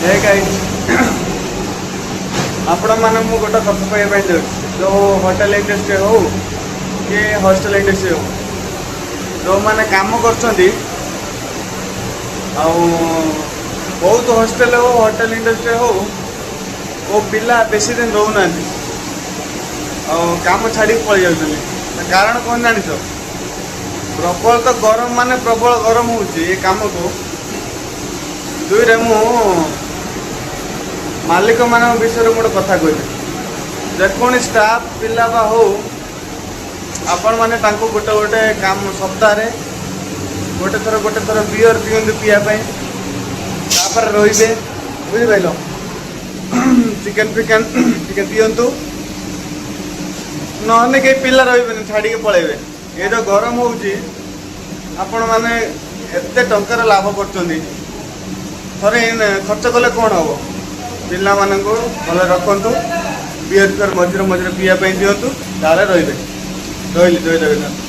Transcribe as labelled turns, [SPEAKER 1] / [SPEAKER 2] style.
[SPEAKER 1] ହେ guys, ଆପଣମାନଙ୍କୁ ମୁଁ ଗୋଟେ କଥା କହିବା ପାଇଁ ଯାଉଛି। ଯେଉଁ ହୋଟେଲ ଇଣ୍ଡଷ୍ଟ୍ରି ହଉ କି ହଷ୍ଟେଲ ଇଣ୍ଡଷ୍ଟ୍ରି ହଉ, ଯେଉଁମାନେ କାମ କରୁଛନ୍ତି, ଆଉ ବହୁତ ହଷ୍ଟେଲ ହଉ, ହୋଟେଲ ଇଣ୍ଡଷ୍ଟ୍ରି ହଉ, ଓ ପିଲା ବେଶୀ ଦିନ ରହୁନାହାନ୍ତି ଆଉ କାମ ଛାଡ଼ିକି ପଳେଇ ଯାଉଛନ୍ତି। ତା କାରଣ କ'ଣ ଜାଣିଛ? ପ୍ରବଳ ତ ଗରମ, ମାନେ ପ୍ରବଳ ଗରମ ହେଉଛି ଏ କାମକୁ। ଦୁଇରେ ମୁଁ ମାଲିକମାନଙ୍କ ବିଷୟରେ ମୁଁ ଗୋଟେ କଥା କହିବି। ଯେକୌଣସି ଷ୍ଟାଫ୍ ପିଲା ବା ହଉ, ଆପଣମାନେ ତାଙ୍କୁ ଗୋଟେ ଗୋଟେ କାମ ସପ୍ତାହରେ ଗୋଟେ ଥର ଗୋଟେ ଥର ବିୟର ଦିଅନ୍ତୁ ପିଇବା ପାଇଁ, ତାପରେ ରହିବେ, ବୁଝିପାରିଲ? ଚିକେନ୍ ଫିକେନ୍ ଟିକେ ଦିଅନ୍ତୁ, ନହେଲେ କେହି ପିଲା ରହିବେନି, ଛାଡ଼ିକି ପଳେଇବେ। ଏ ଯେଉଁ ଗରମ ହେଉଛି, ଆପଣମାନେ ଏତେ ଟଙ୍କାର ଲାଭ କରୁଛନ୍ତି, ଥରେ ଖର୍ଚ୍ଚ କଲେ କ'ଣ ହେବ? ପିଲାମାନଙ୍କୁ ଭଲ ରଖନ୍ତୁ, ବିୟର ଫିୟର ମଝିରେ ମଝିରେ ପିଇବା ପାଇଁ ଦିଅନ୍ତୁ, ତାହେଲେ ରହିବେ। ରହିଲି, ଜୟ ଜଗନ୍ନାଥ।